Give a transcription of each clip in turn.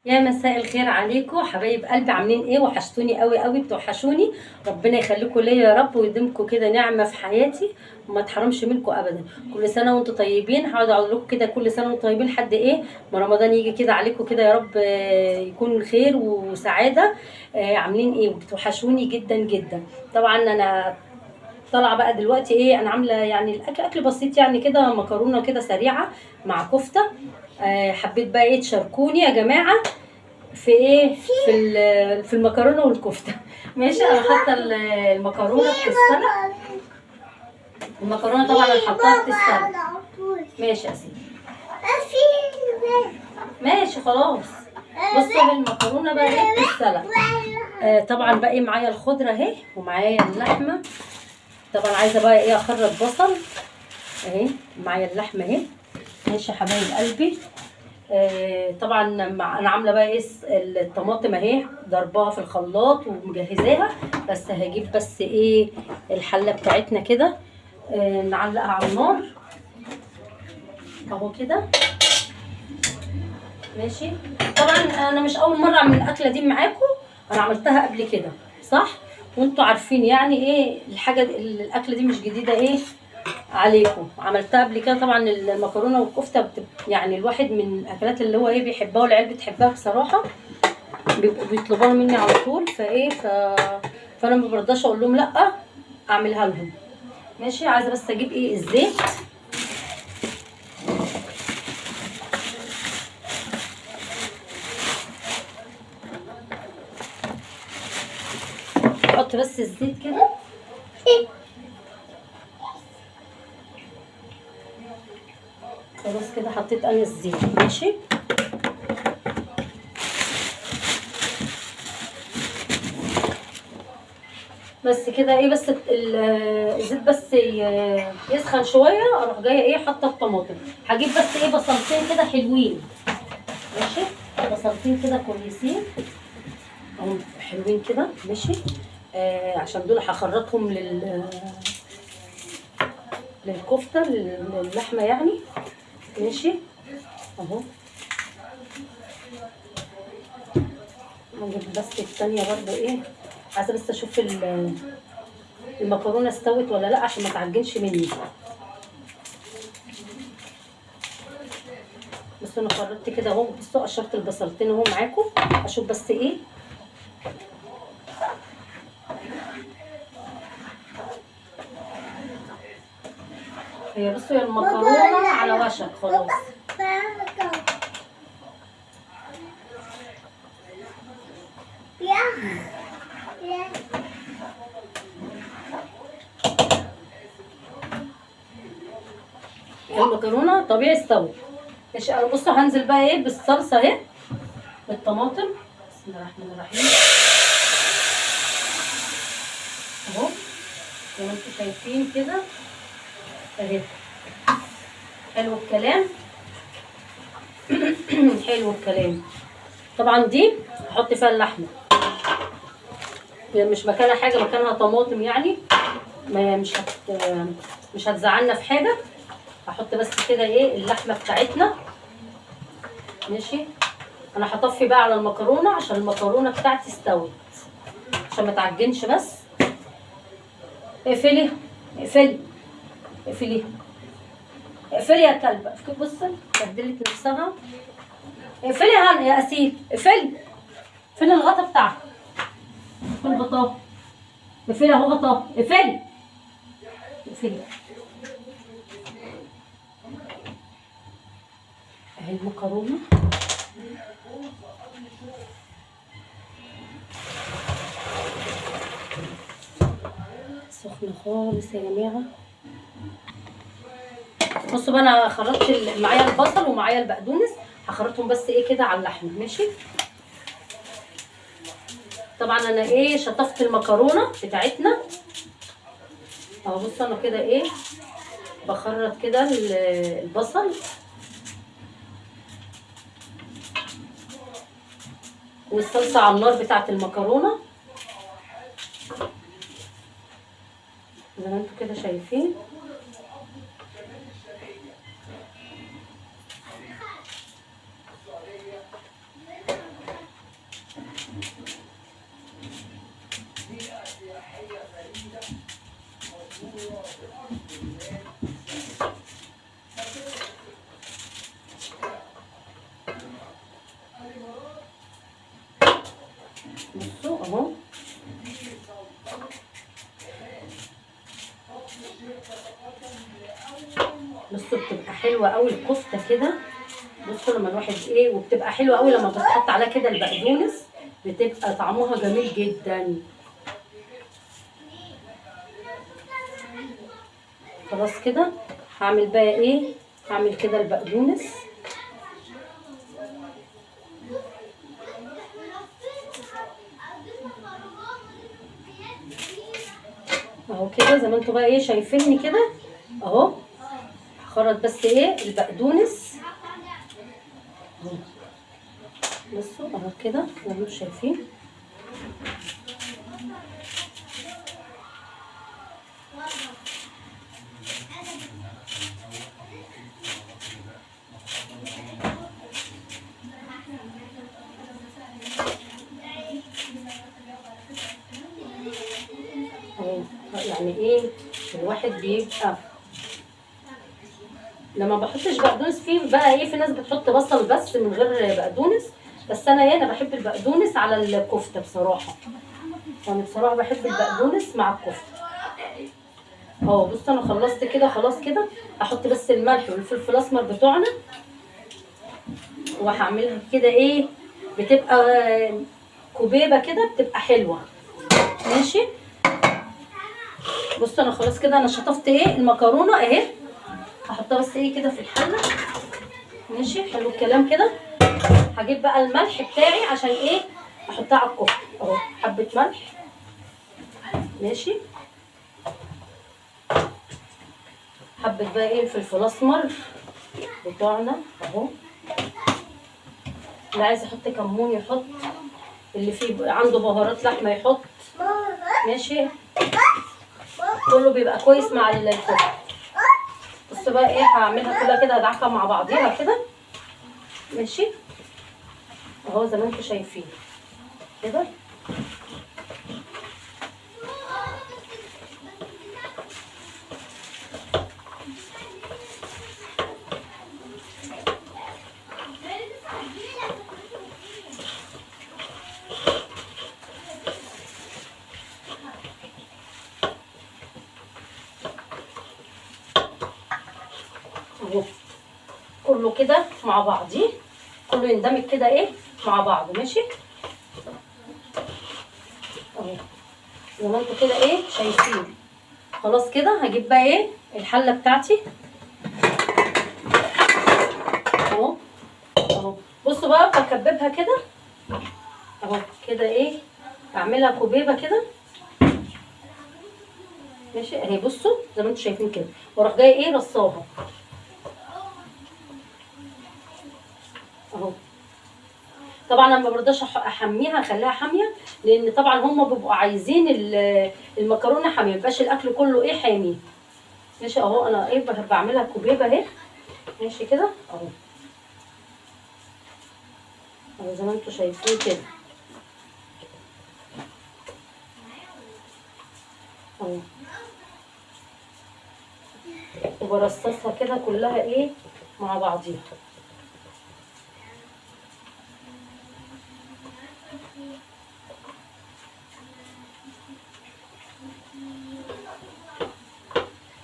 يا مساء الخير عليكم حبايب قلبي، عاملين ايه؟ وحشتوني قوي قوي، بتوحشوني. ربنا يخليكم ليا يا رب ويديمكم كده نعمه في حياتي وما اتحرمش منكم ابدا. كل سنة وانتم طيبين. هقعد اقول لكم كده كل سنة وانتم طيبين لحد ايه ما رمضان يجي كده عليكم كده يا رب، يكون خير وسعادة. عاملين ايه؟ بتوحشوني جدا جدا. طبعا انا طالعه بقى دلوقتي ايه، انا عامله يعني الاكل اكل بسيط يعني كده، مكرونه كده سريعة مع كفته. حبيت بقى ايه تشاركوني يا جماعة في ايه، في المكرونه والكفته. ماشي، انا حاطه المكرونه بتتسلق. المكرونه طبعا انا حاطاها بتتسلق. ماشي يا سيدي، ماشي خلاص. بصوا المكرونه بقى ايه بتتسلق. طبعا بقى ايه معايا الخضرة اهي ومعايا اللحمة. طبعا عايزه بقى ايه اخرط بصل اهي، معايا اللحمة اهي. ماشي يا حبايب قلبي. طبعا انا عامله بقى ايه الطماطم اهي، ضرباها في الخلاط ومجهزاها. بس هجيب بس ايه الحلة بتاعتنا كده، نعلقها على النار اهو كده. ماشي. طبعا انا مش اول مرة اعمل الاكلة دي معاكم، انا عملتها قبل كده صح، وانتوا عارفين يعني ايه الحاجة دي، الاكلة دي مش جديدة ايه عليكم، عملتها قبل كده. طبعا المكرونه والكفته يعني الواحد من الاكلات اللي هو ايه بيحبها والعيال بتحبها بصراحة، بيبقوا بيطلبوها مني على طول. فانا ما برضاش اقول لهم لا، اعملها لهم. ماشي. عايزه بس اجيب ايه الزيت. احط بس الزيت كده. خلاص كده حطيت انا الزيت. ماشي. بس كده ايه، بس الزيت بس يسخن شوية، اروح جاية ايه حاطه الطماطم. هجيب بس ايه بصلتين كده حلوين. ماشي، بصلتين كده كويسين اهم حلوين كده. ماشي. عشان دول هخرطهم للكفته، للحمه يعني. ماشي اهو. هجيب بس التانية برضو ايه، عايزه بس اشوف المكرونه استوت ولا لا عشان ما تعجنش مني. بس انا خرطت كده اهو، بصوا قشرت البصلتين اهو معاكم، اشوف بس ايه. هي بصوا يا المكرونه على وشك خلاص. المكرونه طبيعي استوت. ماشي. انا بصوا هنزل بقى ايه بالصلصه اهي، بالطماطم. بسم الله الرحمن الرحيم اهو، زي ما انتم شايفين كده اهي. حلو الكلام. حلو الكلام. طبعا دي هحط فيها اللحمة، هي مش مكانها حاجة، مكانها طماطم يعني، ما مش هتزعلنا في حاجة. هحط بس كده ايه اللحمة بتاعتنا. ماشي. انا هطفي بقى على المكرونه عشان المكرونه بتاعتي استوت، عشان ما تعجنش. بس اقفلي اقفلي اقفلي اقفلي يا كلبه. بصي بهدلت نفسها. اقفلي يا هنا يا اسيل، اقفلي. فين الغطا بتاعها؟ فين غطاها؟ اقفلي اهو غطاها، اقفلي اقفلي. اهي المكرونه. سخنة خالص يا جماعة. بصوا بقى انا خرطت معايا البصل ومعايا البقدونس، هخرطهم بس ايه كده على اللحمة. ماشي. طبعا انا ايه شطفت المكرونه بتاعتنا اهو. بصوا انا كده ايه بخرط كده البصل والصلصه على النار بتاعت المكرونه زي ما انتوا كده شايفين. بصوا اهو. بصوا بتبقى حلوة قوي الكفتة كده. بصوا لما الواحد ايه، وبتبقى حلوة قوي لما بتحط عليها كده البقدونس، بتبقى طعمها جميل جدا. خلاص كده هعمل بقى ايه، هعمل كده البقدونس. اهو كده زي ما انتوا بقى ايه شايفيني كده اهو. هخرط بس ايه البقدونس. بصوا اهو كده زي ما انتوا شايفين. اهو يعني ايه الواحد بيبقى لما بحطش بقدونس فيه بقى ايه، في ناس بتحط بصل بس من غير بقدونس، بس انا ايه، انا بحب البقدونس على الكفتة بصراحة. انا بصراحة بحب البقدونس مع الكفتة. اهو بصوا انا خلصت كده خلاص كده. هحط بس الملح والفلفل الاسمر بتوعنا، وهعملها كده ايه، بتبقى كوبيبه كده، بتبقى حلوة. ماشي. بصوا انا خلاص كده انا شطفت ايه المكرونه اهي، هحطها بس ايه كده في الحلة. ماشي، حلو الكلام كده. هجيب بقى الملح بتاعي عشان ايه احطها على الكفتة اهو، حبه ملح. ماشي، حبه بقى ايه الفلفل الاسمر بتوعنا اهو. اللي عايز يحط كمون يحط، اللي فيه عنده بهارات لحمه يحط. ماشي، كله بيبقى كويس مع الكفتة. بصوا بقى ايه هعملها كلها كده، هدعكها مع بعضيها كده. ماشي اهو زي ما انتم شايفين كده. اهو كله كده مع بعضيه، كله يندمج كده ايه مع بعضه. ماشي اهو زي ما انتوا كده ايه شايفين. خلاص كده هجيب بقى ايه الحلة بتاعتي اهو اهو. بصوا بقى بكببها كده اهو كده ايه، اعملها كوبيبه كده. ماشي اهي، بصوا زي ما انتوا شايفين كده، واروح جاية ايه رصاها اهو. طبعا انا ما برضاش احميها، اخليها حامية، لان طبعا هم بيبقوا عايزين المكرونه حامية، ما يبقاش الاكل كله ايه حامي. ماشي اهو، انا ايه بعملها كوبيبه اهي. ماشي كده اهو اهو زي ما انتوا شايفين كده اهو، وبرصصها كده كلها ايه مع بعضيها.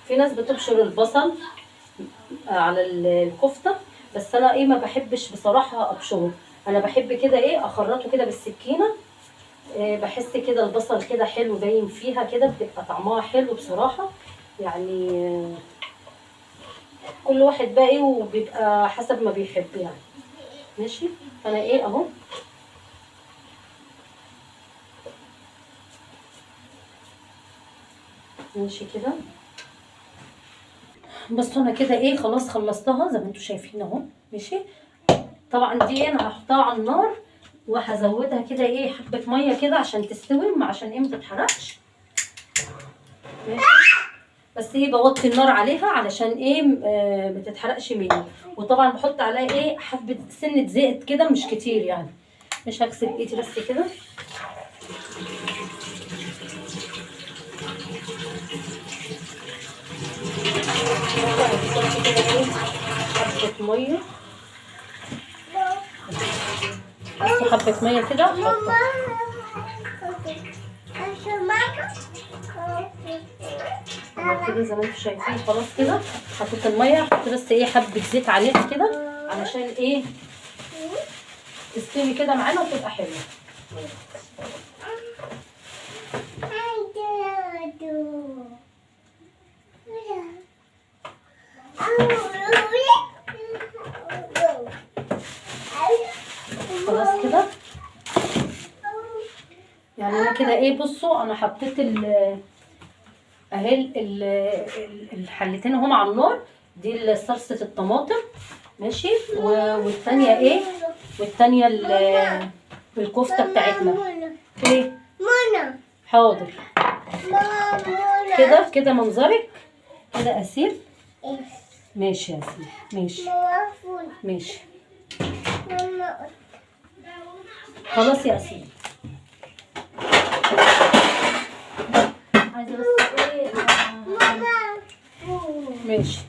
في ناس بتبشر البصل على الكفتة، بس انا ايه ما بحبش بصراحة ابشره، انا بحب كده ايه اخرطه كده بالسكينة. إيه بحس كده البصل كده حلو باين فيها كده، بتبقى طعمها حلو بصراحة. يعني كل واحد بقى ايه وبيبقى حسب ما بيحب يعني. ماشي، انا ايه اهو ماشي كده. بصوا انا كده ايه خلاص خلصتها زي ما انتوا شايفين اهو. ماشي، طبعا دي انا هحطها على النار وهزودها كده ايه حبه مية كده عشان تستوي، عشان ايه ما تتحرقش. ماشي، بس ايه بوطي النار عليها علشان ايه ما تتحرقش مني. وطبعا بحط عليها ايه حبه سنة زيت كده، مش كتير يعني. مش هغسل ايدي بس كده. حبة مية، بس حبة مية كده. كده زي ما انتم شايفين خلاص كده حطيت المية. حط بس ايه حبة زيت عليها كده علشان ايه تستوي كده معانا وتبقى حلوة. خلاص كده يعني انا كده ايه، بصوا انا حطيت اهي الحلتين اهم على النار. دي صلصه الطماطم ماشي، والثانية ايه، والثانية الكفتة بتاعتنا. ايه منى؟ حاضر. كده كده منظرك كده اسيل. ماشي يا اسيل، ماشي ماشي خلاص يا اسيل. عايزه بس ايه، ماشي.